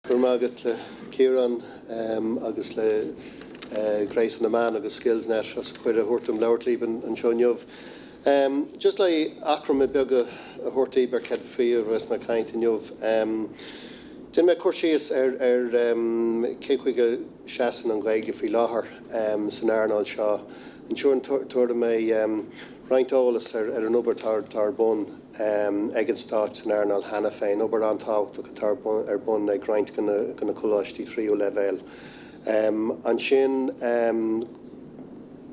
Go raibh maith agat a Chiaráin agus le Gréasán na Meán agus Skillsnet as an chuireadh a thabhairt dom labhairt libh anseo inniu. Just le achoimre beag a thabhairt daoibh ar céard faoi a bheas mé ag caint inniu. Déanfaidh mé cur síos ar cén chaoi a seasann an Ghaeilge faoi láthair san earnáil seo. Ansin tabharfaidh mé roinnt eolas ar an obair atá ar bun ag an Stát san earnáil cheana féin, obair an-tábhachtach atá ar bun ag roinnt de na coláistí tríú leibhéal. Ansin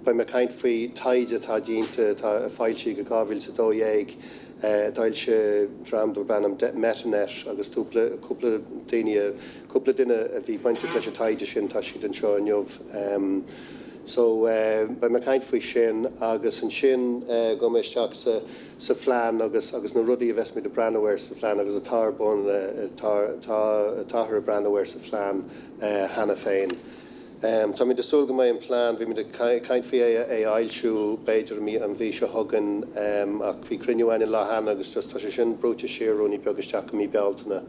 beidh mé ag caint faoi taighde atá déanta, atá a foilsíodh i 2012, a d'fhoilsigh dream darb ainm Metanet agus cúpla cúpla daoine, cúpla duine a bhí bainteach leis an taighde sin, tá siad anseo inniu. So beidh mé ag caint faoi sin agus ansin gabhfaidh mé isteach sa sa phlean agus agus na rudaí a bheas muid ag breathnú air sa phlean agus atá ar bun, atá atá atáthar ag breathnú air sa phlean cheana féin. Táimid ag súil go mbeidh an plean, bhí muid ag caint faoi é a fhoilsiú b'fhéidir i mí an mhí seo chugainn ach bhí cruinniú againn an lá cheana agus just tá sé sin brúite siar ruainní beag isteach go mí Bealtaine.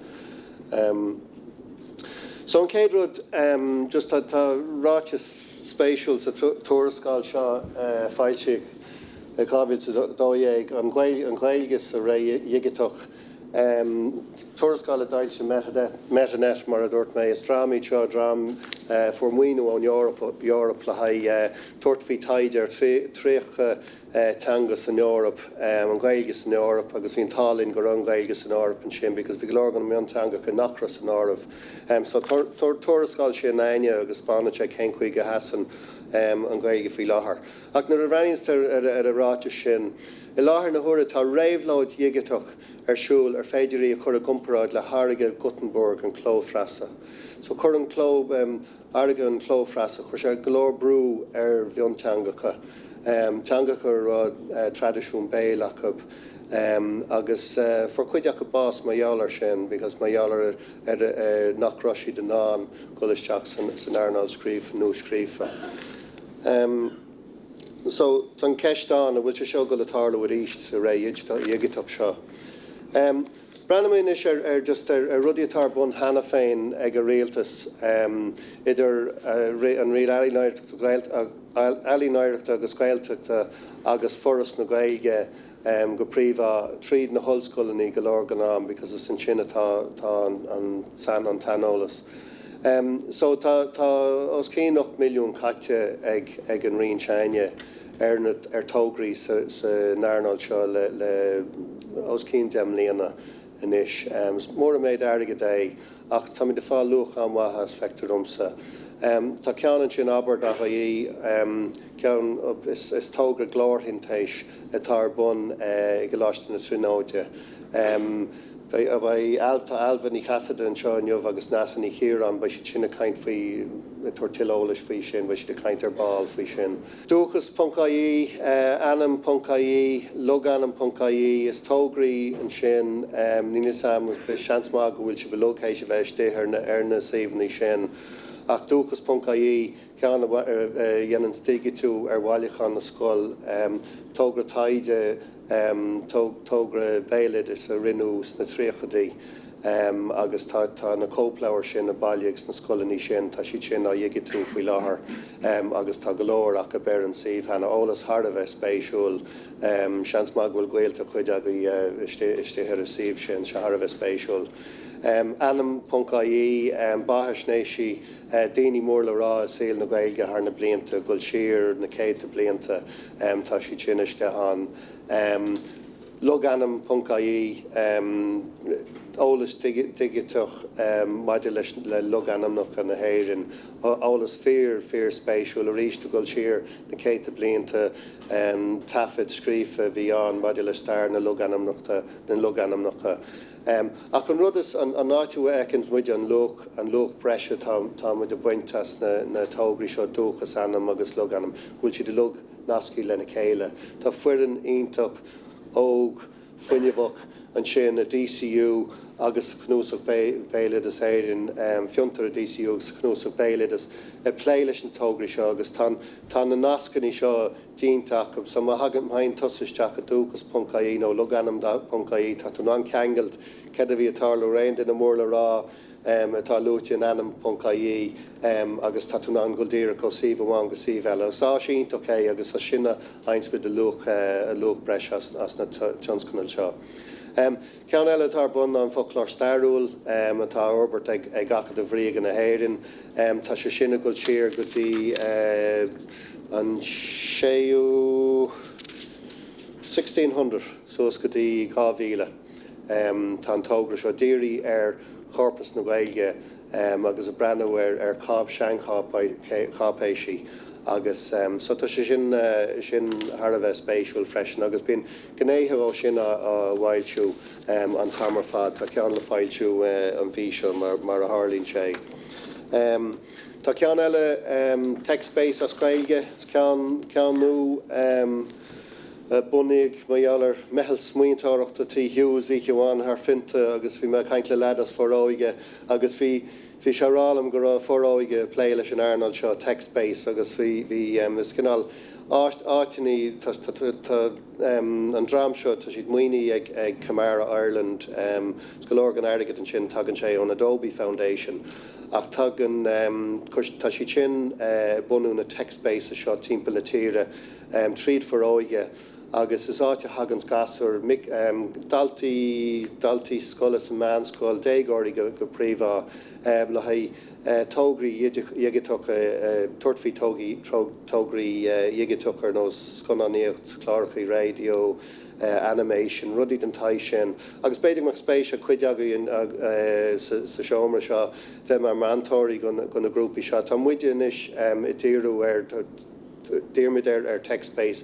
So an chéad rud, just tá tá ráiteas spéisiúil sa tuarascáil seo a foilsíodh i 2012, an Ghaeilge sa ré dhigiteach. Tuarascáil a d'fhoilsigh Metanet, mar a dúirt mé. Is dream iad seo, dream a fuair maoiniú ón Eoraip le haghaidh tabhairt faoi taighde ar 30 teanga san Eoraip, an Ghaeilge san Eoraip, agus bhí an t-ádh linn go raibh an Ghaeilge san áireamh ansin because bhí go leor de na mionteangacha nach raibh san áireamh. So tuarascáil sin againne agus 'spáineann sé cén chaoi go sheasann an Ghaeilge faoi láthair. Ach nuair a bhreathnaíonns tú ar an ráiteas sin, i láthair na huaire tá réabhlóid dhigiteach ar siúl ar féidir í a chur i gcomparáid le tháirgeadh Gutenberg an clóphreasa. So chuir an cló, tháirgeadh an clóphreasa, chuir sé go leor brú ar mhionteangacha, teangacha a raibh traidisiún béil acu, agus fuair cuid acu bás mar gheall air sin because mar gheall ar ar nach raibh siad in ann dul isteach san earnáil scríofa, nuascríofa. So, tá an cheist ann, an bhfuil sé seo ag dul a tarlú arís sa ré dhigiteach seo? Breathnóimid anois ar ar just ar ar rudaí atá ar bun cheana féin ag an rialtas, idir an Roinn Ealaíon, Oidhreachta agus Gaeltachta agus Foras na Gaeilge. go príomha tríd na hollscoileanna go leor den am because is ansin atá tá an san an t-aineolas. So tá tá os cionn 8 milliún caite ag ag an Roinn s'againne ar na ar tograí sa san earnáil seo le le os cionn 10 mbliana anois. Is mór an méid airgid é ach táimid ag fáil luach an-mhaith as, feictear domsa. Tá ceann ansin, abair.ie, ceann, is togra glórshintéis atá ar bun i gColáiste na Tríonóide. Beidh, tá Ailbhe Ní Chasaide anseo inniu agus Neasa Ní Chiaráin, beidh siad sin ag caint faoi, ag tabhairt tuilleadh eolais faoi sin, beidh siad ag caint ar ball faoi sin. Dúchas ponc ie, Ainm ponc ie, Logainm ponc ie, is tograí ansin, níl fhios a'm, seans maith go bhfuil sibh uilig théis a bheith istigh ar na ar na suíomhanna sin, ach Dúchas ponc ie, ceann a dhéananns digitiú ar bhailiúchán na scol, togra taighde, Togra béaloidis a rinneadh sna tríochaidí agus tá tá na cóipleabhair sin a bailíodh sna scoileanna sin, tá siad sin á dhigitiú faoi láthair agus tá go leor acu ar an suíomh cheana. Eolas thar a bheith spéisiúil. Seans maith go bhfuil gaolta cuid agaibh istigh ar an suíomh sin, sé thar a bheith spéisiúil. Ainm ponc ie, beathaisnéisí daoine mór le rá i saol na Gaeilge thar na blianta, ag dul siar na céadta blianta. Tá siad sin istigh ann. Logainm ponc ie, eolas digiteach maidir leis le logainmneacha na hÉireann. Eolas fíor, fíor spéisiúil arís ag dul siar na céadta blianta. Taifead scríofa a bhí ann maidir le stair na logainmneachta, na logainmneacha. Ach an rud is, an áit a bhfeiceann muid an luach, an luach breise atá, tá muid ag baint as na, na tograí seo, Dúchas, Ainm agus Logainm, go bhfuil siad uilig nasctha lena chéile. Tá foireann iontach óg, fuinneamhach ansin i DCU agus sa Chnuasach Béaloideas Éireann, Fiontar i DCU agus sa Chnuasach Béaloideas, ag plé leis na tograí seo agus tá, tá na nascanna seo déanta acu. So má thagann, má théann tusa isteach i dúchas ponc ie nó logainm ponc ie tá tú in ann ceangailt céard a bhí ag tarlú ar aon duine mór le rá. atá luaite in ainm ponc ie agus tá tú in ann dul díreach ó suíomh amháin go suíomh eile. Is áis iontach é agus as sin a fhaigheanns muid luach, luach breise as na tionscnaimh seo. Ceann eile atá ar bun ná an Foclóir Stairiúil atá á fhorbairt ag Acadamh Ríoga na hÉireann. Tá sé sin ag dul siar go dtí an séú, 1600 suas go dtí 2000. Tá an togra seo dírithe ar chorpas na Gaeilge agus ag breathnú ar seancháipéisí agus so tá sé sin sin thar a bheith spéisiúil freisin agus bíonn gnéithe ó sin á bhfoilsiú an t-am ar fad. Tá ceann le foilsiú an mhí seo mar a tharlaíonn sé. Tá ceann eile TechSpace as Gaeilge, is ceann ceann nua a bunaíodh mar gheall ar meitheal smaointeoireachta Tigh Hughes oíche amháin thar phionta agus bhí mé ag caint le leaid as Foróige agus bhí bhí sé ag rá liom go raibh Foróige ag plé leis an earnáil seo TechSpace agus bhí bhí is cineál áit áiteanna tá tá tá an dream seo tá siad maoinithe ag ag Camara Ireland is go leor den airgead ansin tagann sé ón Adobe Foundation ach tagann tá siad sin ag bunú na TechSpaces seo timpeall na tíre tríd Foróige agus is áit a thaganns gasúir, mic, daltaí, daltaí scoile sa meánscoil, déagóirí go go príomha le haghaidh tograí dhigiteacha, tabhairt faoi tograí dhigiteacha ar nós scannánaíocht, cláracha raidió, animation, rudaí den tsaghas sin. Agus b'fhéidir go mbeadh spéis ag cuid agaibh sa seomra seo bheith mar meantóirí do na grúpaí seo. Tá muide anois ag díriú ar. D'iarr muid ar TechSpace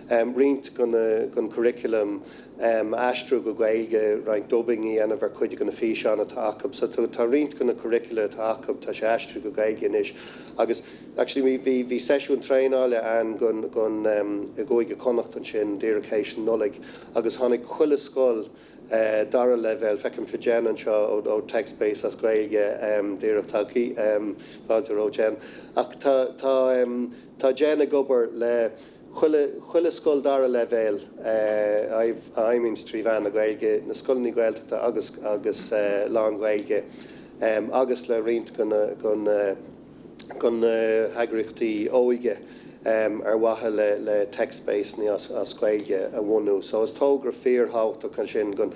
roinnt den curriculum a aistriú go Gaeilge, roinnt dubbing a dhéanamh ar chuid de na físeáin atá acu. So tá roinnt de na curricula atá acu, tá sé aistrithe go Gaeilge anois agus actually bhí bhí seisiún traenála ann gon gon i gCúige Chonnacht ansin díreach théis an Nollaig agus tháinig chuile scoil dara leibhéal, feicimse Jen anseo ó TechSpace as Gaeilge díreach tagtha, fáilte romhat Jen. Ach tá tá tá Jen ag obair le chuile chuile scoil dara leibhéal a fheidhmíonns trí mheán na Gaeilge, na scoileanna Gaeltachta agus agus lán-Ghaeilge agus le roinnt de na de na de na heagraíochtaí óige ar mhaithe le le TechSpace as Gaeilge a bhunú. So is togra fíorthábhachtach é sin don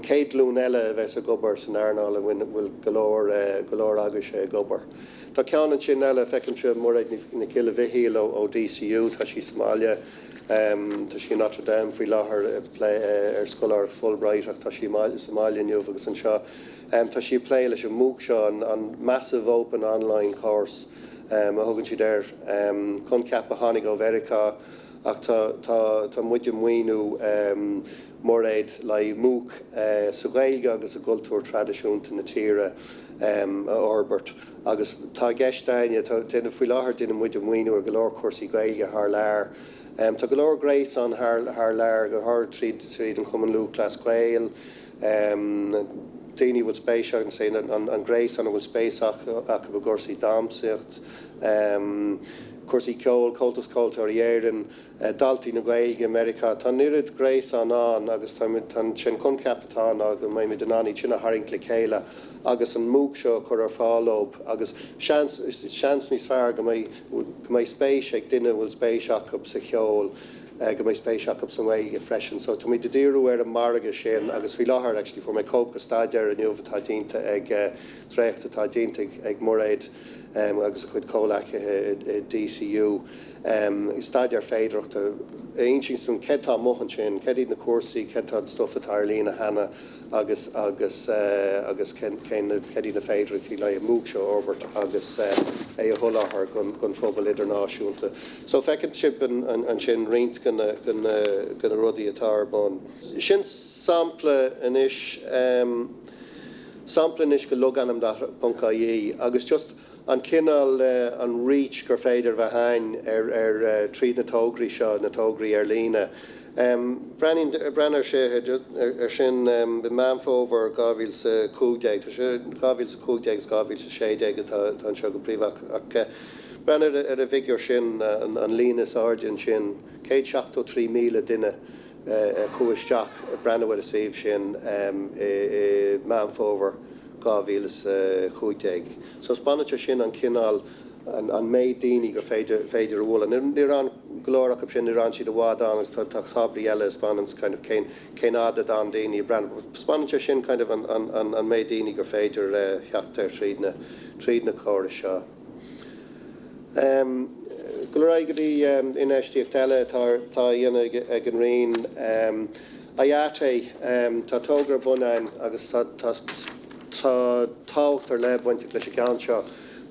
chéad ghlúin eile a bheas ag obair san earnáil a bhfuil go leor go leor agaibhse ag obair. Tá ceann ansin eile, feicimse Mairéad Nic Giolla Mhichíl ó DCU, tá sí sa mbaile, tá sí i Notre Dame faoi láthair ag plé ar scoláireacht Fulbright ach tá sí sa mbaile inniu agus anseo. Tá sí ag plé leis an MOOC seo, an Massive Open Online Course a thugann siad air. Coincheap a tháinig ó Mheiriceá ach tá tá muid ag maoiniú Mairéad le MOOC sa Ghaeilge agus i gcultúr traidisiúnta na tíre a fhorbairt agus tá i gceist againne, tá faoi láthair déanann muid maoiniú ar go leor cúrsaí Gaeilge thar lear. Tá go leor gréasán thar lear, go háirid tríd an Chumann Lúthchleas Gael, daoine a bhfuil spéis acu, an gréasán a bhfuil spéis acu i gcúrsaí dámhsaíocht, cúrsaí ceoil, Comhaltas Ceoltóirí Éireann, Daltaí na Gaeilge i Meiriceá. Tá an oiread gréasán ann agus tá sé an coincheap atá ann ná go mbeimid in ann iad sin a tharraingt le chéile agus an MOOC seo a chur ar fáil dóibh agus seans, seans níos fearr go mbeidh, go mbeidh spéis ag duine a bhfuil spéis acu sa cheol, go mbeidh spéis acu sa nGaeilge freisin. So táimid ag díriú ar an margadh sin agus faoi láthair actually fuair mé cóip de staidéar inniu atá déanta ag, dréacht atá déanta ag Mairéad agus a cuid comhleacaithe i DCU, staidéar féidearthachta a insíonns dúinn céard tá amuigh ansin, céard iad na cúrsaí, céard tá an stuff atá ar líne cheana agus agus agus cén cén céard iad na féidearthachtaí le an MOOC seo a fhorbairt agus é a sholáthar don don phobal idirnáisiúnta. So feiceann sibh ansin roinnt de na de na de na rudaí atá ar bun. Sin sampla anois sampla anois de logainm ponc ie agus just an cineál, an reach gur féidir a bheith a'ainn ar, ar, tríd na tograí seo, na tograí ar líne. Breathnaigh, breathnaigh ar sé, ar sin i Meán Fómhair 2015, tá sé 2015 agus 2016 atá, atá anseo go príomha ach, ach breathnaigh ar, ar an bhfigiúr sin, an, an líne is airde ansin, 173,000 duine a chuaigh isteach ag breathnú ar an suíomh sin i, i Meán Fómhair. 2015. So 'speánann sé sin an cineál, an méid daoine gur féidir féidir a bhualadh. Níor fhan go leor acu sin, níor fhan siad i bhfad ann agus tá tá táblaí eile a 'speánanns kind of cén cén fhad a d'fhan daoine ag breathnú. 'Speánann sé sin kind of an an an méid daoine gur féidir theacht air tríd na tríd na córais seo. Dul ar aghaidh go dtí infheistíocht eile atá á dhéanamh ag an Roinn, IATE. Tá togra ar bun againn agus tá tábhacht ar leith bainteach leis an gceann seo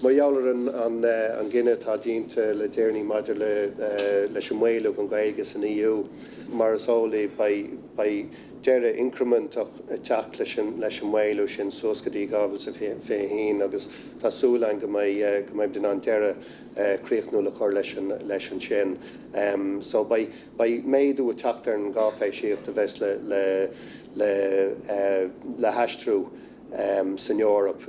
mar gheall ar an gcinneadh atá déanta le deireanaí maidir leis an maolú don Ghaeilge san EU. Mar is eol daoibh, beidh deireadh incriminteach ag teacht leis an leis an maolú sin suas go dtí 2021 agus tá súil againn go mbeidh go mbeimid in ann deireadh críochnúil a chur leis an leis ansin. So beidh beidh méadú ag teacht ar an gcáipéisíocht a bheas le le le le haistriú san Eoraip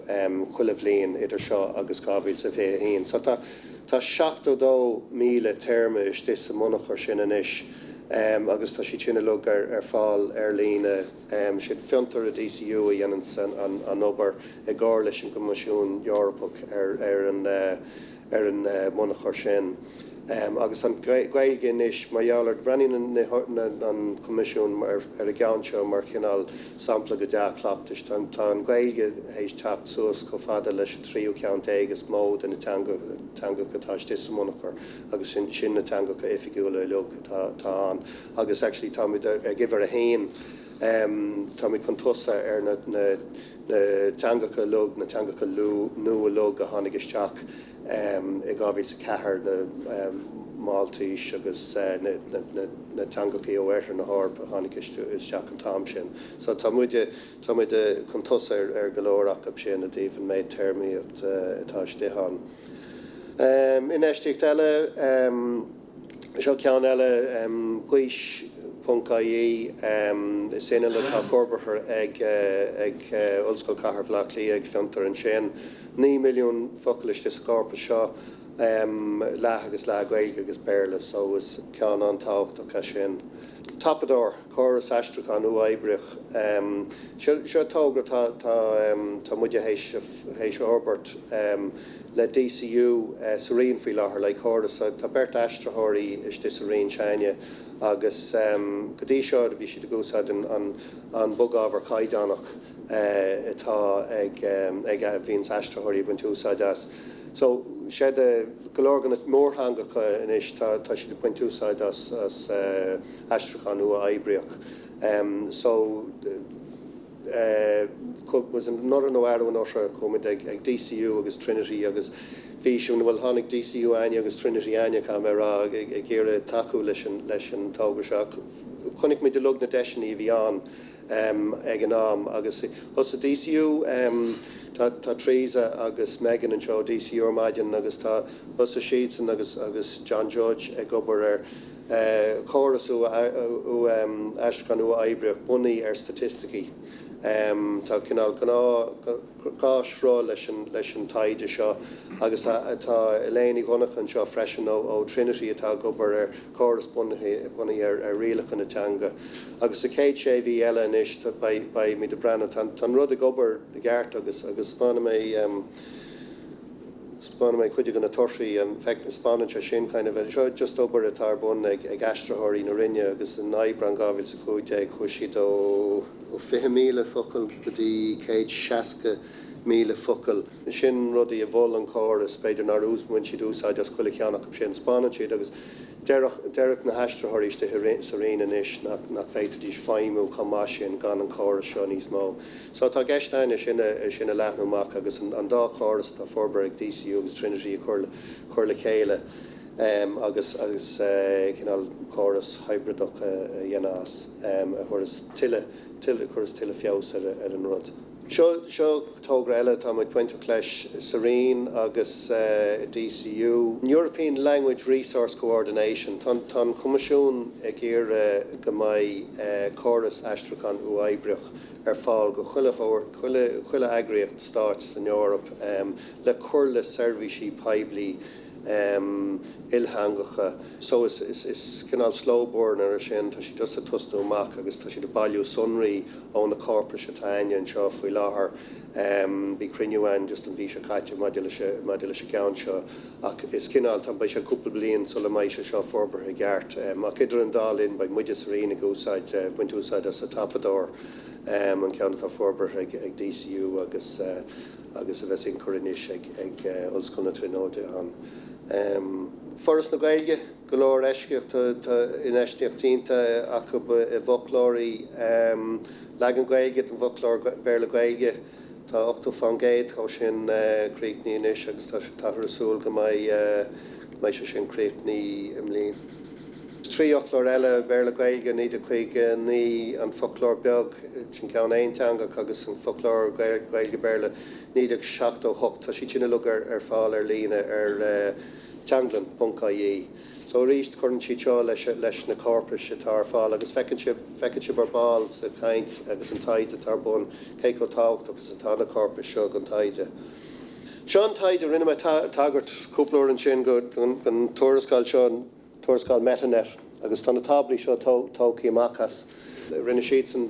chuile bhliain idir seo agus 2021. So tá tá 72,000 téarma istigh sa mbunachar sin anois agus tá siad sin uilig ar ar fáil ar líne. Siad Fiontar i DCU a dhéananns an an obair i gcomhar leis an gCoimisiún Eorpach ar ar an ar an mbunachar sin. Agus tá an Ghaeilge anois, mar gheall ar, breathnaíonn an Coimisiún ar an gceann seo mar chineál sampla de dea-chleachtais. Tá an Ghaeilge théis teacht suas chomh fada leis an tríú ceann déag is mó de na teangacha atá istigh sa mbunachar agus sin na teangacha oifigiúla uilig atá ann. Agus actually táimid ag uimhir a haon, táimid chun tosaigh ar na teangacha uilig, na teangacha nua uilig a tháinig isteach. i 2004, na Máltais agus na teangacha ó oirthear na hEorpa a tháinig isteach an t-am sin. So tá muid, tá muid chun tosaigh ar go leor acu sin i dtaobh an méid téarmaíocht atá istigh ann. Infheistíocht eile. Seo ceann eile, Gaois ponc ie, is inneall atá forbartha ag Ollscoil Chathair Bhaile Átha Cliath ag Fiontar ansin. 9 milliún focal istigh sa chorpas seo, leath agus leath Gaeilge agus Béarla, so is ceann an-tábhachtach é sin. Tapadóir, córas aistriúcháin uathoibríoch. Seo togra atá muide théis a fhorbairt le DCU sa Roinn faoi láthair le córas. Tá beirt aistritheoirí istigh sa Roinn s'againne agus go dtí seo bhí siad ag úsáid an bogábhar caighdeánach atá ag a bhíonns aistritheoirí ag baint úsáid as. So, siad go leor de na mórtheangacha anois tá tá siad ag baint úsáid as as aistriúchán uathoibríoch. So, was anuraidh nó arú anuraidh chuaigh muid ag ag DCU agus Trinity agus bhí sin bhuel tháinig DCU againne agus Trinity againne caithfidh mé a rá ag ag iarraidh tacú leis an leis an togra seo. Chonaic muid uilig na deiseanna a bhí ann ag an am agus thosaigh DCU, tá tá Teresa agus Megan anseo ó DCU ar maidin agus tá thosaigh siadsan agus agus John Judge ag obair ar chóras aistriúchán uathoibríoch bunaithe ar staitisticí. Tá cineál gnáth 2 shruth leis an leis an taighde seo agus tá tá Elaine Uí Dhonncha anseo freisin ó ó Trinity atá ag obair ar chóras bunaithe bunaithe ar ar rialacha na teanga. Agus sa chéad sé mhí eile anois tá beidh beimid ag breathnú tá tá an rud ag obair i gceart agus agus 'speánfaidh mé 'speánfaidh mé cuid de na torthaí feic 'speánann sé sin kind of seo just obair atá ar bun ag ag aistritheoirí na Roinne agus in Aibreán 2015 chuaigh siad ó ó 20,000 focal go dtí 160,000 focal. Sin rudaí a mhol an córas, b'fhéidir nár bhain siad úsáid as chuile cheann acu sin. 'Speánann siad agus déarfadh, déarfadh na haistritheoirí istigh sa Roinn anois nach, nach bhféadfaidís feidhmiú chomh maith sin gan an córas seo níos mó. So tá i gceist againn é sin a, é sin a leathnú amach agus an, an dá chóras atá forbartha ag DCU agus Trinity a chur, chur le chéile agus, agus cineál córas hibrideach a dhéanamh as a chuireas tuilleadh, tuilleadh, chuireas tuilleadh feabhas ar, ar an rud. Seo, seo togra eile atá muid bainteach leis sa Roinn agus i DCU, European Language Resource Coordination. Tá, tá an Coimisiún ag iarraidh go mbeidh córas aistriúcháin uathoibríoch ar fáil go chuile, chuile, chuile eagraíocht stáit san Eoraip le cur le seirbhísí poiblí. Iltheangacha. So is is cineál slow burner é sin, tá siad just ag tosnú amach agus tá siad ag bailiú sonraí ó na corpais atá againne anseo faoi láthair. Bhí cruinniú ann just an mhí seo caite maidir leis maidir leis an gceann seo ach is cineál tá beidh sé cúpla bliain sula mbeidh sé seo forbartha i gceart. Ach idir an dá linn beidh muide sa Roinn ag úsáid baint úsáid as an Tapadóir, an ceann atá forbartha ag ag DCU agus agus a bheas inchur anois ag ag Ollscoil na Tríonóide ann. Foras na Gaeilge, go leor eisceacht, infheistíocht déanta acu i bhfoclóirí, leagan Gaeilge den bhfoclóir Béarla-Gaeilge, tá 80% dhó sin críochnaithe anois agus táthar ag súil go mbeidh go mbeidh sé sin críochnaithe i mbliana. 3 fhoclóir eile, Béarla-Gaeilge 1959, an Foclóir Beag, sin ceann aonteangach, agus an Foclóir Gaeilge-Béarla 1978, tá siad sin uilig ar fáil ar líne ar teanglann ponc ie. So arís, cuireann siad seo leis leis na corpais atá ar fáil agus feiceann sibh, feicfidh sibh ar ball sa chaint agus an taighde atá ar bun cé chomh tábhachtach is atá na corpais seo don taighde. Seo an taighde, rinne mé tagairt cúpla uair ansin go don tuarascáil seo, an tuarascáil Metanet, agus tá na táblaí seo tógtha amach as. Rinne siadsan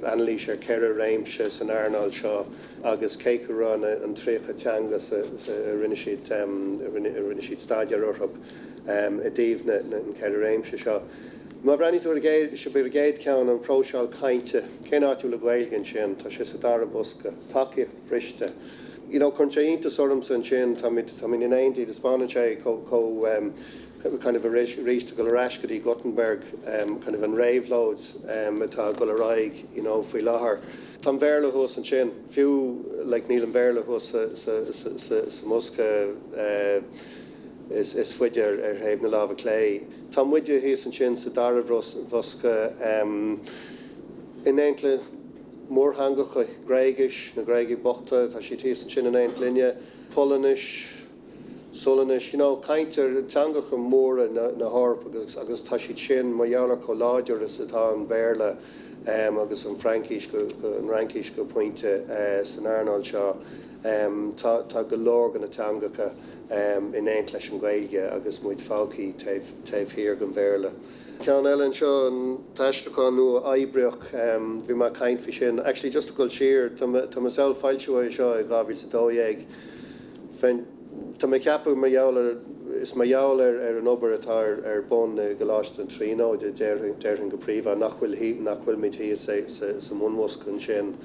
anailís ar cheithre réimse san earnáil seo agus cé go raibh an 30 teanga a rinne siad a rinne siad staidéar orthu i dtaobh na ceithre réimse seo. Má bhreathnaíonn tú ar an gcéad, seo an gcéad cheann, an phróiseáil cainte, cén áit a bhfuil an Ghaeilge ansin? Tá sé sa dara bosca. Tacaíocht bhriste. You know, cuireann sé iontas ormsa ansin, táimid táimid in éindí, taispeánann sé chomh kind of arís ag dul ar ais go dtí Gutenberg, kind of an réabhlóid atá ag dul ar aghaidh, you know, faoi láthair. Tá an Béarla thuas ansin, fiú, like, níl an Béarla thuas sa, sa, sa, sa, sa mbosca is, is faide ar, ar thaobh na láimhe clé. Tá muide thíos ansin sa dara bhosca in éineacht le mórtheangacha, Gréigis, na Gréagaigh bochta, tá siad thíos ansin in éineacht linne, Polainnis, Sualainnis, you know, caint ar teangacha móra na hEorpa agus agus tá siad sin, mar gheall ar chomh láidir is atá an Béarla agus an Fraincis go, an Fhraincis go pointe san earnáil seo, tá, tá go leor de na teangacha in éineacht leis an Ghaeilge agus muid fágtha taobh, taobh thiar den Bhéarla. Ceann eile anseo, an t-aistriúchán uathoibríoch, bhí mé ag caint faoi sin, actually just ag dul siar, tá mé, tá mé ag samhlú foilsíodh é seo i 2012, Féin. Tá mé ag ceapadh mar gheall ar, is mar gheall ar ar an obair atá ar ar bun i gColáiste na Tríonóide, déarfainn, déarfainn go príomha, nach bhfuil nach bhfuilimid thíos sa sa mbunbhosca ansin.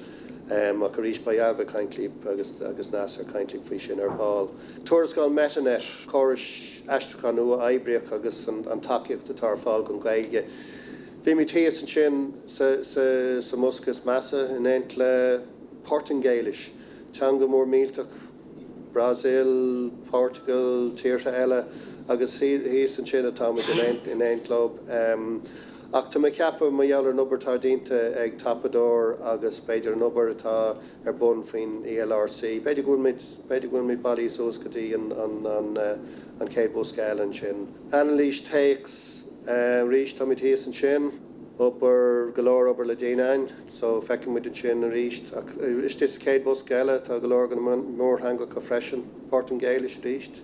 Ach arís, beidh Ailbhe ag caint libh agus agus Neasa ag caint libh faoi sin ar ball. Tuarascáil Metanet, córais aistriúcháin uathoibríoch agus an an tacaíocht atá ar fáil don Ghaeilge. Bhímid thíos ansin sa sa sa mbosca is measa in éineacht le Portaingéilis. Teanga mór millteach, Brasaíl, Portugal, tíortha eile, agus thíos ansin atáimid in éineacht leo. Ach tá mé ag ceapadh, mar gheall ar an obair atá déanta ag Tapadóir agus b'fhéidir an obair atá ar bun faoin ELRC, b'fhéidir go bhfuilimid, b'fhéidir go bhfuilimid bailithe suas go dtí an chéad bhosca eile ansin. Anailís téacs, arís táimid thíos ansin. Obair, go leor obair le déanamh againn so feicfidh muid ansin arís. Ach istigh sa chéad bhosca eile tá go leor de na mórtheangacha freisin, Portaingéilis arís,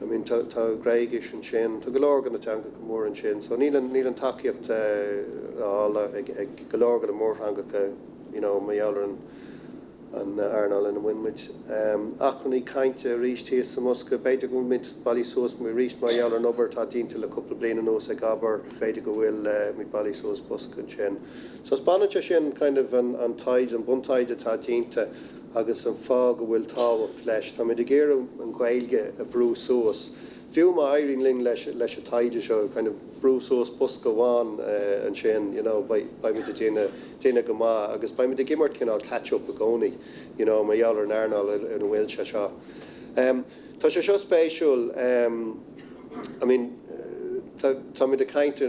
I mean tá tá Gréigis ansin, tá go leor de na teangacha móra ansin so níl an níl an tacaíocht á fháil ag ag go leor de na mórtheangacha you know mar gheall ar an an earnáil ina bhfuil muid. Acmhainní cainte arís thíos sa mbosca. B'fhéidir go bhfuil muid bailithe suas arís mar gheall ar an obair atá déanta le cúpla bliain anuas ag Abair, b'fhéidir go bhfuil muid bailithe suas bosca ansin. So 'speánann sé sin kind of an an taighde, an buntaighde atá déanta agus an fáth go bhfuil tábhacht leis. Táimid ag iarraidh an Ghaeilge a bhrú suas. Fiú má éiríonn linn leis leis an taighde seo kind of brú suas bosca amháin ansin you know beidh beimid ag déanamh déanamh go maith agus beimid ag imirt cineál catch up i gcónaí you know mar gheall ar an earnáil ina bhfuil sé seo. Tá sé seo spéisiúil I mean tá táimid ag caint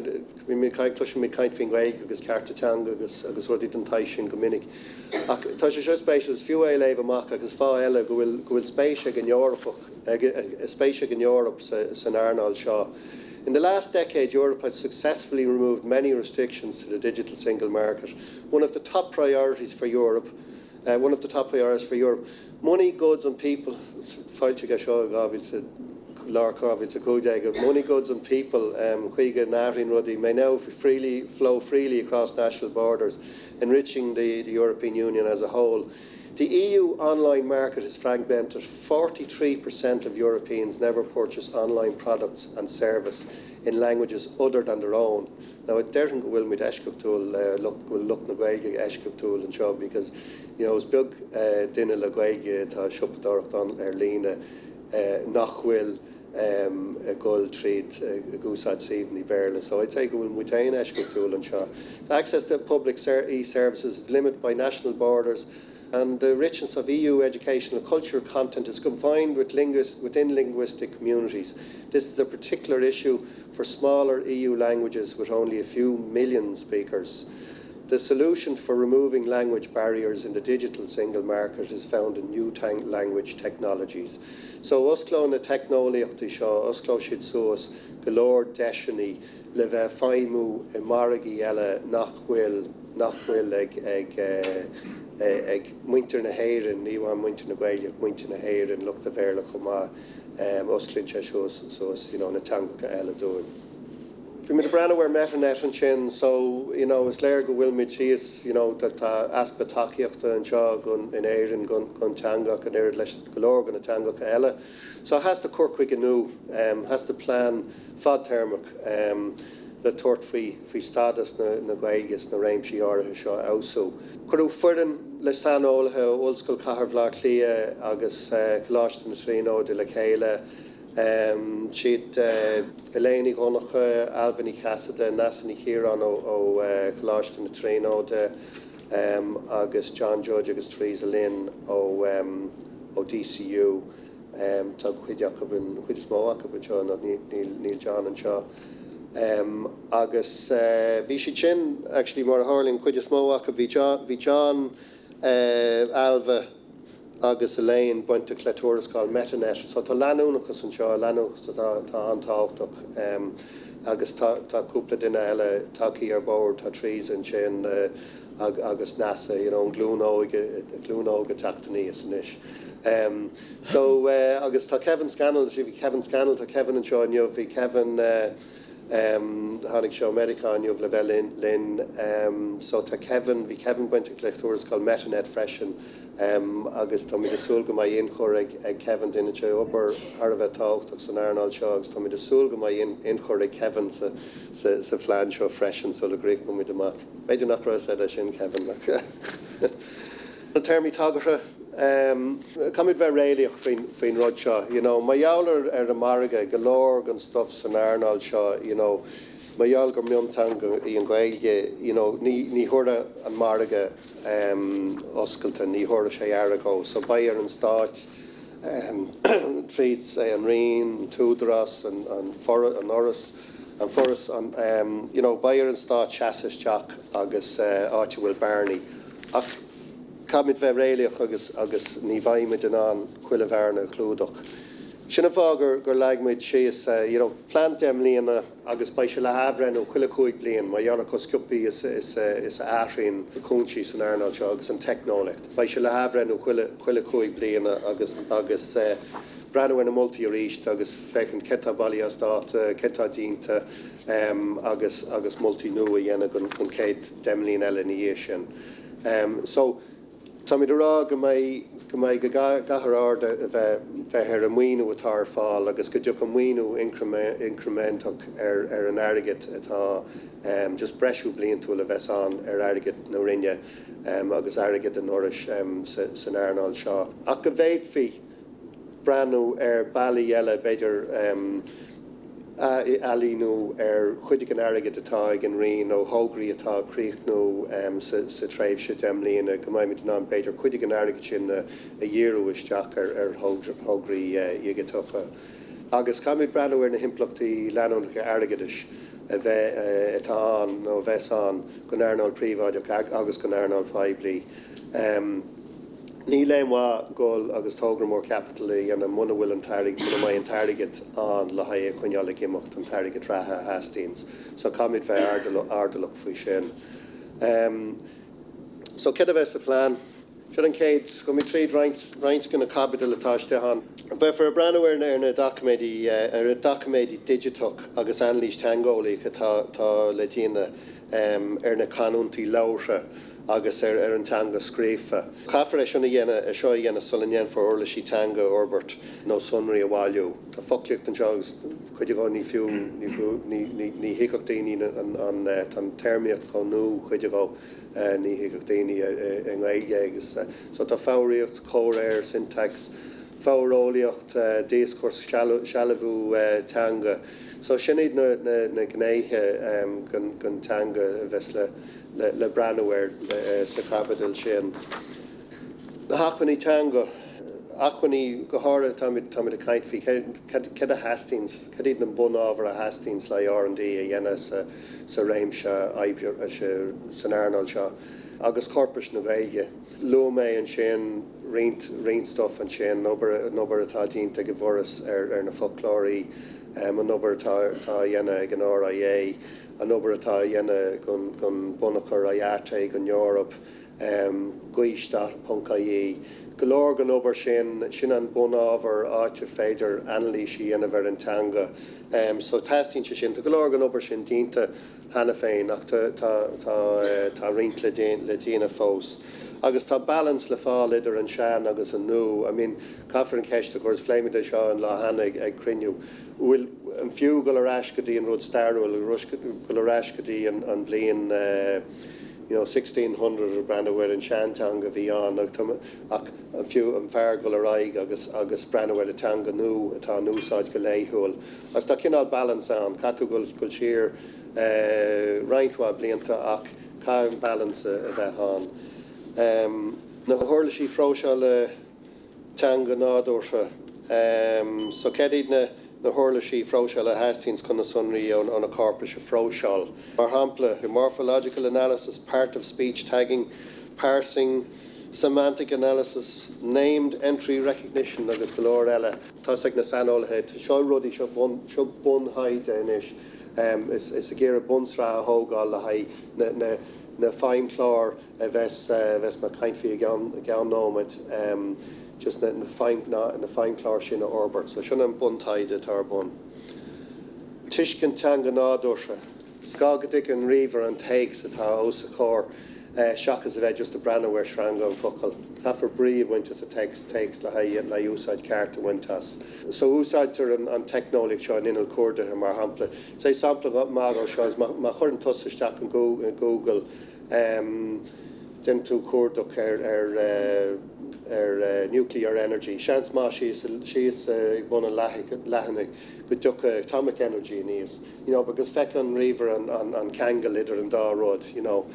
bímid ag caint cloisimid caint faoin Ghaeilge agus cearta teanga agus agus rudaí den tsaghas sin go minic ach tá sé seo spéisiúil is fiú é a léamh amach agus fáth eile go bhfuil go bhfuil spéis ag an Eorpach spéis ag an Eoraip san earnáil seo. In the last decade, Europe has successfully removed many restrictions to the digital single market. One of the top priorities for Europe uh, one of the top priorities for Europe, money, goods and people, foilsíodh é seo i 2015. lár 2015, Money, Goods and People, chaoi go n-athraíonn rudaí, may now freely flow freely across national borders, enriching the the European Union as a whole. The EU online market is fragmented. 43% of Europeans never purchase online products and service in languages other than their own. Now, déarfainn go bhfuil muid eisceachtúil, lucht, go bhfuil lucht na Gaeilge eisceachtúil anseo because, you know, is beag duine le Gaeilge atá ag siopadóireacht ar líne nach bhfuil ag dul tríd, ag úsáid suíomhanna Béarla. So I'd say go bhfuil muid féin eisceachtúil anseo. The access to public e-services is limited by national borders and the richness of EU educational and cultural content is confined with linguist, within linguistic communities. This is a particular issue for smaller EU languages with only a few million speakers. The solution for removing language barriers in the digital single market is found in new language technologies. So osclóidh na teicneolaíochtaí seo, osclóidh siad suas go leor deiseanna le bheith feidhmiú i margaí eile nach bhfuil nach bhfuil ag ag ag muintir na hÉireann, ní amháin muintir na Gaeilge ach muintir na hÉireann, lucht an Bhéarla chomh maith, osclaíonn sé suas suas you know na teangacha eile dúinn. Bhí muid ag breathnú ar Metanet ansin so you know is léir go bhfuil muid thíos you know tá easpa tacaíochta anseo gon in Éirinn gon gon teanga ach an oiread leis go leor de na teangacha eile. So theastaigh cur chuige nua, theastaigh plean fadtéarmach le tabhairt faoi faoi stádas na na Gaeilge sna réimsí áirithe seo a fheabhsú. Cuireadh foireann le saineolaithe ó Ollscoil Chathair Bhaile Átha Cliath agus Coláiste na Tríonóide le chéile. Siad Elaine Ní Dhonncha, Ailbhe Ní Chasaide, Neasa Ní Chiaráin ó Choláiste na Tríonóide agus John Judge agus Theresa Lynn ó DCU. Tá cuid acu, an chuid is mó acu anseo, nó níl John anseo. Agus bhí siad sin, actually mar a tharlaíonn, an chuid is mó acu, bhí John, bhí John, Ailbhe agus Elaine bainteach le tuarascáil Metanet. So tá leanúnachas anseo, leanúnachas atá atá an-tábhachtach agus tá tá cúpla duine eile tagtha ar bord, tá Theresa ansin agus Neasa, you know, an glúin óg, glúin óg ag teacht aníos anois. So agus tá Kevin Scannell, bhí Kevin Scannell, tá Kevin anseo inniu, bhí Kevin, Tháinig sé ó Meiriceá inniu le bheith linn. So tá Kevin, bhí Kevin bainteach le tuarascáil Metanet freisin agus táimid ag súil go mbeidh ionchur ag Kevin. Déanann sé obair thar a bheith tábhachtach san earnáil seo agus táimid ag súil go mbeidh ionchur ag Kevin sa sa phlean seo freisin sula gcríochnóimid amach. B'fhéidir nach raibh a fhios agat é sin, Kevin, ach na téarmaí tagartha. Caithfimid bheith réalaíoch faoin rud seo, you know. Mar gheall ar an margadh, go leor den stuff san earnáil seo, you know, mar gheall gur mionteanga í an Ghaeilge, you know, ní ní thabharfaidh an margadh oscailte, ní thabharfaidh sé aire dhó. So beidh ar an Stát, tríd, say, an Roinn, an tÚdarás, an an Fhoras, an Foras, an, you know, beidh ar an Stát seasamh isteach agus áit a bhfuil bearnaí. Ach caithfimid bheith réalaíoch agus agus ní bheidh muid in ann chuile bhearna a chlúdach. Sin an fáth gur gur leag muid síos you know plean 10 mbliana agus beidh sé le hathbhreithniú chuile chúig bliain mar gheall ar chomh sciobtha is is is a athraíonn na cúinsí san earnáil seo agus an teicneolaíocht. Beidh sé le hathbhreithniú chuile chuile chúig bliana agus agus breathnú ar na moltaí arís agus féachaint céard tá bailithe as dáta, céard tá déanta agus agus moltaí nua a dhéanamh don don chéad 10 mbliana eile ina dhiaidh sin. So, táimid ag rá go mbeidh, go mbeidh, go gcaithfear aird a bheith, bheith ar an maoiniú atá ar fáil agus go dtiocfaidh maoiniú increimeantach ar, ar an airgead atá, just breisiú bliantúil a bheas ann ar airgead na Roinne agus airgead an Fhorais sa, san earnáil seo. Ach go bhféadfaí. breathnú ar bealaí eile, b'fhéidir ailíniú ar chuid den airgead atá ag an Roinn ó thograí atá ag críochnú sa tréimhse 10 mbliana, go mbeimid in ann b'fhéidir cuid den airgead sin a dhíriú isteach ar thograí dhigiteacha. Agus caithfimid breathnú ar na himpleachtaí leanúnacha airgeadais a bheidh, atá ann nó a bheas ann don earnáil phríobháideach agus don earnáil phoiblí. Níl aon mhaith dul agus togra mór caipitil a dhéanamh muna bhfuil an t-airgead, muna mbeidh an t-airgead ann le haghaidh é a choinneáil ag imeacht, an t-airgead reatha a theastaíonns. So caithfimid bheith airdeallach faoi sin. So céard a bheas sa phlean? Sin an chéad, gabhfaidh mé tríd roinnt, roinnt de na caibidil atá istigh ann. Beifear ag breathnú ar na, ar na doiciméidí, ar na doiciméidí digiteach agus anailís teangeolaíoch atá, atá le déanamh ar na canúintí labhartha agus ar, ar an teanga scríofa. Caithfear é sin a dhéanamh, é seo a dhéanamh sula ndéanfar uirlisí teanga a fhorbairt nó sonraí a bhailiú. Tá foclaíocht anseo agus cuid de ní fiú, ní fiú, ní, ní, ní thuigfeadh daoine an, an, tá an téarmaíocht chomh nua cuid de ní thuigfeadh daoine i nGaeilge agus so tá foghraíocht, comhréir, syntax, foghareolaíocht, dioscúrsa, sealbhú teanga. So sin iad na gnéithe den teanga a bheas le breathnú air sa chaibidil sin. Na hacmhainní teanga, acmhainní go háirithe táimid táimid ag caint faoi céard a theastaíonns, cad iad na bunábhair a theastaíonns le R&D a dhéanamh sa sa réimse oibre san earnáil seo agus corpais na Gaeilge. Luaigh mé ansin roinnt roinnt stuff ansin, obair an obair atá déanta ag an bhForas ar ar na foclóirí, an obair atá atá á dhéanamh ag an RIA, an obair atá á dhéanamh gon gon bunachar IATE gon Eoraip, Gaois dot ie. Go leor den obair sin, sin an bunábhar áit ar féidir anailís a dhéanamh ar an teanga. So teastaíonn sé sin. Tá go leor den obair sin déanta cheana féin ach tá tá tá tá roinnt le le déanamh fós. Agus tá balance le fáil idir an sean agus an nua. I mean caithfear an cheist a chur, is phléigh muid é seo an lá cheana ag ag cruinniú, bhfuil an fiú dul ar ais go dtí an rud stairiúil, dul ar ais go dtí an an bhliain you know, 1600 ag breathnú ar an seanteanga a bhí ann ach an fiú an fearr dul ar aghaidh agus agus breathnú ar an teanga nua atá in úsáid go laethúil. Agus tá cineál balance ann, caithfidh tú dul dul siar roinnt mhaith blianta ach caithfidh an balance a bheith ann. Na huirlisí phróiseála teanga nádúrtha. So cad iad na na huirlisí phróiseála a theastaíonns chun na sonraí ó na corpais a phróiseáil? Mar shampla, morphological analysis, part of speech tagging, parsing, semantic analysis, named entity recognition agus go leor eile. Tá's ag na saineolaithe, seo rudaí, seo bun, seo buntaighde anois. Is is ag iarraidh bunsraith a thógáil le haghaidh na na na feidhmchláir a bheas a bheas mé ag caint faoi i gceann i gceann nóiméid just na na feidhm na na feidhmchláir sin a fhorbairt. So sin an buntaighde atá ar bun. Tuiscint teanga nádúrtha. Is gá go dtuigfidh an ríomhaire an téacs atá os a chomhair seachas a bheith just ag breathnú ar shreanga an focal. Caithfear brí a bhaint as an téacs téacs le haghaidh le haghaidh úsáid ceart a bhaint as. So úsáidtear an an teicneolaíocht seo in innill cuardaithe mar shampla. Is é sampla maith dó seo is má má chuireann tusa isteach in Google Déanann tú cuardach ar ar nuclear energy. Seans maith síos síos ag bun an leathanaigh go dtiocfaidh atomic energy aníos, you know, because feiceann an ríomhaire an an an ceangal idir an dá rud, you know.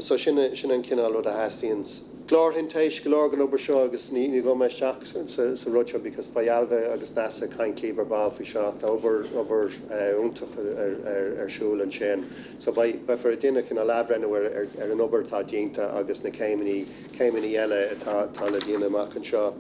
So sin sin an cineál rud a theastaíonns. Glórshintéis, go leor den obair seo agus ní ní ghabhfaidh mé isteach sa sa rud seo because beidh Ailbhe agus Neasa ag caint libh ar ball faoi seo ach tá obair obair iontach ar ar ar siúl ansin. So beidh, beifear ag déanamh cineál athbhreithniú ar, ar, ar an obair atá déanta agus na céimeanna, céimeanna eile atá, atá le déanamh amach anseo.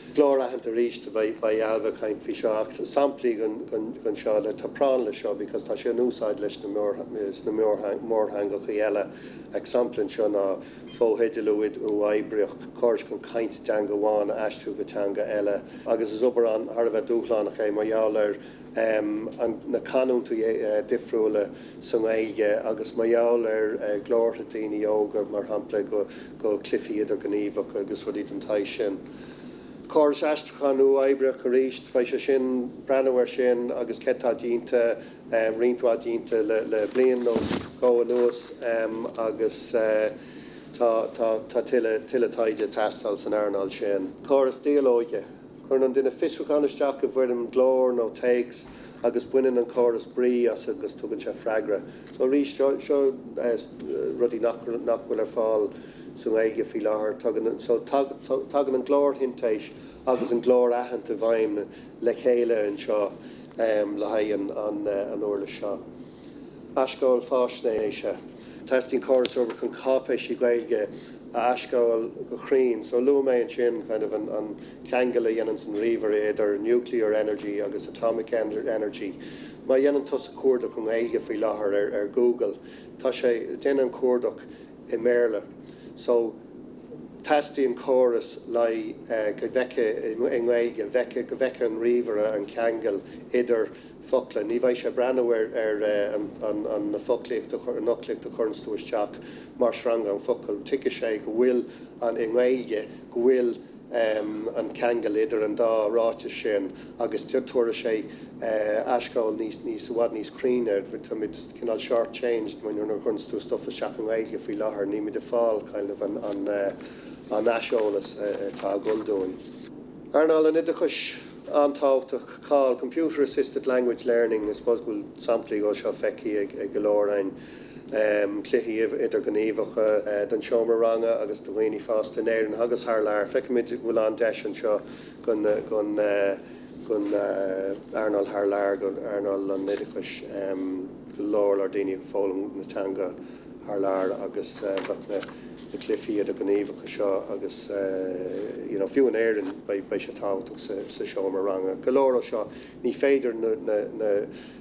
Glór-aithint arís, beidh, beidh Ailbhe ag caint faoi seo ach samplaí den, den, den seo, le, tá práinn leis seo because tá sé in úsáid leis na mór, sna mórtheangachaí eile. Ach sampla anseo ná fotheidealú uathoibríoch, córais chun caint i dteanga amháin a aistriú go teanga eile agus is obair an, thar a bheith dúshlánach é mar gheall ar, na canúintí difriúla sa nGaeilge agus mar gheall ar ghlórtha daoine óga, mar shampla, go cluichí idirghníomhacha agus rudaí den tsaghas sin. Córas aistriúcháin uathoibríoch arís, beidh sé sin, breathnú air sin agus céard tá déanta, roinnt mhaith déanta le bliain nó dhó anuas agus tá tá tuilleadh tuilleadh taighde ag teastáil san earnáil sin. Córas dialóige. Cuireann an duine fiosrúchán isteach i bhfoirm glóir nó téacs agus baineann an córas brí as agus tugann sé freagra. So arís, seo seo rudaí nach nach bhfuil ar fáil sa nGaeilge faoi láthair. Tagann so tagann an glórshintéis agus an glór-aithint i bhfeidhm le chéile anseo le haghaidh an an an uirlis seo. Aisghabháil faisnéise. Teastaíonn córas a fhorbairt chun cáipéisí Gaeilge a aisghabháil go cruinn. So luaigh mé ansin kind of an an ceangal a dhéananns an ríomhaire idir nuclear energy agus atomic energy. Má dhéanann tusa cuardach i nGaeilge faoi láthair ar ar Google, tá sé, déanann an cuardach i mBéarla. So. Teastaíonn córas le go bhfeicfidh i nGaeilge, bhfeicfidh, go bhfeicfidh an ríomhaire an ceangal idir focla. Ní bheidh sé ag breathnú ar ar an an na foclaíocht a an fhoclaíocht a chuireanns tú isteach mar sreangán focal. Tuigfidh sé go bhfuil an i nGaeilge go bhfuil an ceangal idir an dá ráiteas sin agus tabharfaidh sé aisghabháil níos, níos, i bhfad níos cruinne. Táimid cineál short changed nuair a chuireanns tú stuff isteach i nGaeilge faoi láthair, nílimid ag fáil kind of an, an, an aiseolas atá ag dul dúinn. Earnáil an oideachais an-tábhachtach, CALL, Computer Assisted Language Learning, I suppose go bhfuil samplaí dhó seo feicthe ag, ag go leor againn. Cluichí idirghníomhacha don seomra ranga agus do dhaoine fásta in Éirinn agus thar lear. Feicimid go bhfuil an-deis anseo don earnáil thar lear, don earnáil an oideachais, go leor leor daoine ag foghlaim na teanga thar lear agus bheadh na cluichí idirghníomhacha seo agus you know fiú in Éirinn beidh sé tábhachtach sa seomra ranga. Go leor ó seo ní féidir na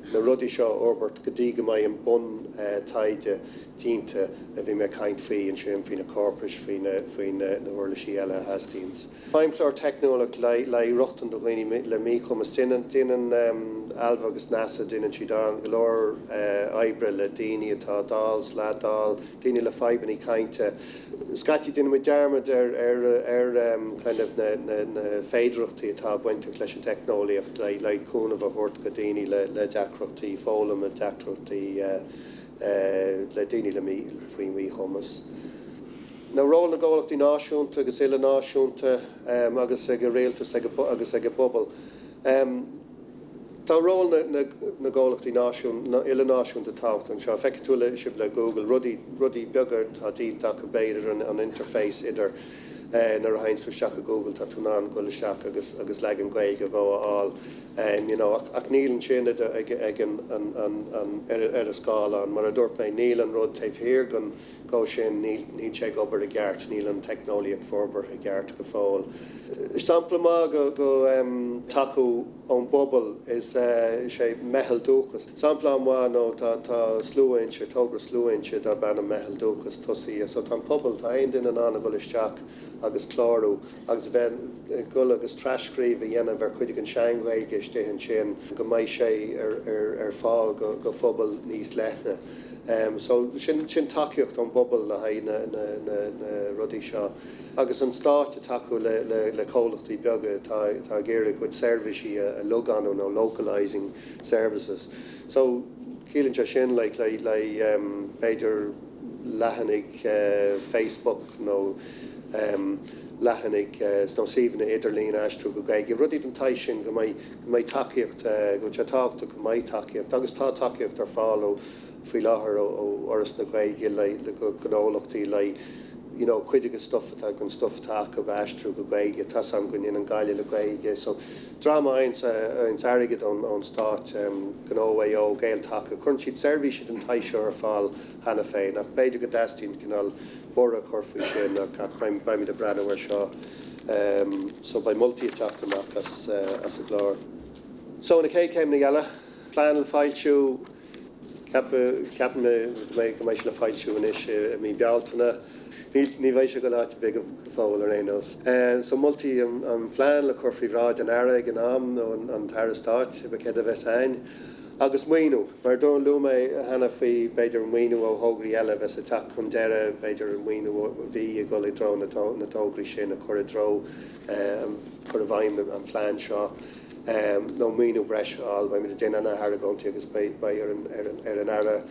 na rudaí seo a fhorbairt go dtí go mbeidh an bun-taighde déanta a bhí mé ag caint faoi ansin, faoi na corpais, faoi na, faoi na huirlisí eile a theastaíonns. Feidhmchlár teicneolaíocht le haghaidh rochtain do dhaoine le míchumas. Déanann, déanann Ailbhe agus Neasa, déanann siad an, go leor oibre le daoine atá dall, leathdhall, daoine le fadhbanna cainte. Scaití déanann muid dearmad ar ar kind of na na na féidearthachtaí atá bainteach leis an teicneolaíocht le le cúnamh a thabhairt go daoine le le deacrachtaí foghlama, deacrachtaí le daoine le mí faoi mhíchumas. Na ról na gcomhlachtaí náisiúnta agus uile-náisiúnta agus ag an rialtas agus ag an bpobal. Tá ról na gcomhlachtaí uile-náisiúnta tábhachtach anseo. Feicfidh tú le sibh le Google, rudaí, rudaí beaga atá déanta acu, b'fhéidir an interface idir nuair a théann tú isteach i Google tá tú in ann dul isteach agus agus leagan Gaeilge dhó a fháil you know ach ach níl ansin ag ag an an an an ar ar an scáileán. Mar a dúirt mé, níl an rud taobh thiar den dhó sin, níl níl sé ag obair i gceart, níl an teicneolaíocht forbartha i gceart go fóill. Sampla maith go go tacú ón bpobal is ea Meitheal Dúchas. Sampla an-mhaith nó tá tá Slua-Inse, togra Slua-Inse darb ainm Meitheal Dúchas tosaithe. So tá an pobal, tá aon duine in ann a dhul isteach agus clárú agus a bheith ag dul agus tras-scríobh a dhéanamh ar chuid den sean-Ghaeilge istigh ansin go mbeidh sé ar ar ar fáil go go phobal níos leithne. So sin sin tacaíocht ón bpobal le haghaidh na na na na rudaí seo. Agus an Stát ag tacú le le le comhlachtaí beaga atá atá ag iarraidh a gcuid seirbhísí a logánú nó localising services. So ciallaíonn sé sin like le le b'fhéidir leathanaigh Facebook nó leathanaigh nó suíomhanna idirlín a aistriú go Gaeilge, rudaí den tsaghas sin go mbeidh go mbeidh tacaíocht, go bhfuil sé tábhachtach go mbeidh tacaíocht agus tá tacaíocht ar fáil ó faoi láthair ó Fhoras na Gaeilge le le go gnólachtaí le you know cuid den stuff atá den stuff atá acu a aistriú go Gaeilge. Tá 's agam go ndéanann Gaillimh le Gaeilge so dream a fhaigheanns airgead ón ón stát, Gnó Mhaigh Eo, Gael-Taca, cuireann siad seirbhísí den tsaghas seo ar fáil cheana féin ach b'fhéidir go dteastaíonn cineál borradh a chur faoi sin ach beimid ag breathnú air seo so beidh moltaí ag teacht amach as as an gclár. So na chéad chéimeanna eile, plean le foilsiú, ceapaim go mbeidh sé le foilsiú anois i mí Bealtaine. Níl, ní bheidh sé ag dul áit ar bith go fóill ar aon nós. So moltaí an phlean le cur faoi bhráid an Aire ag an am nó an tAire Stáit, céard a bheas ann. Agus maoiniú. Mar a luaigh mé cheana faoi, b'fhéidir maoiniú ó thograí eile a bheas ag teacht chun deiridh, b'fhéidir maoiniú a bhí ag dul i dtreo na tograí sin a chur i dtreo cur i bhfeidhm an phlean seo, nó maoiniú breise a fháil. Beimid ag déanamh na hargóintí agus beidh ar an Aire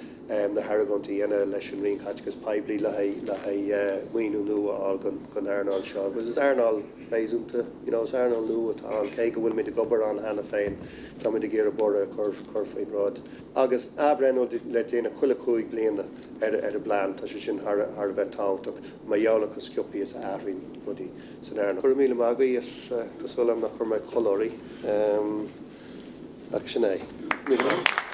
na hargóintí a dhéanamh leis an Roinn Caiteachais Poiblí le haghaidh maoiniú nua a fháil don earnáil seo. Agus is earnáil. réasúnta. You know, is earnáil nua atá ann, cé go bhfuilimid ag obair ann cheana féin, táimid ag iarraidh borradh a chur chur faoin rud. Agus athbhreithniú le déanamh chuile chúig bliana ar ar an bplean, tá sé sin thar thar a bheith tábhachtach mar gheall ar chomh sciobtha is a athraíonn rudaí san earnáil. Go raibh míle maith agaibh as tá súil agam nach chuir mé codladh oraibh. Ach sin é. Míle maith.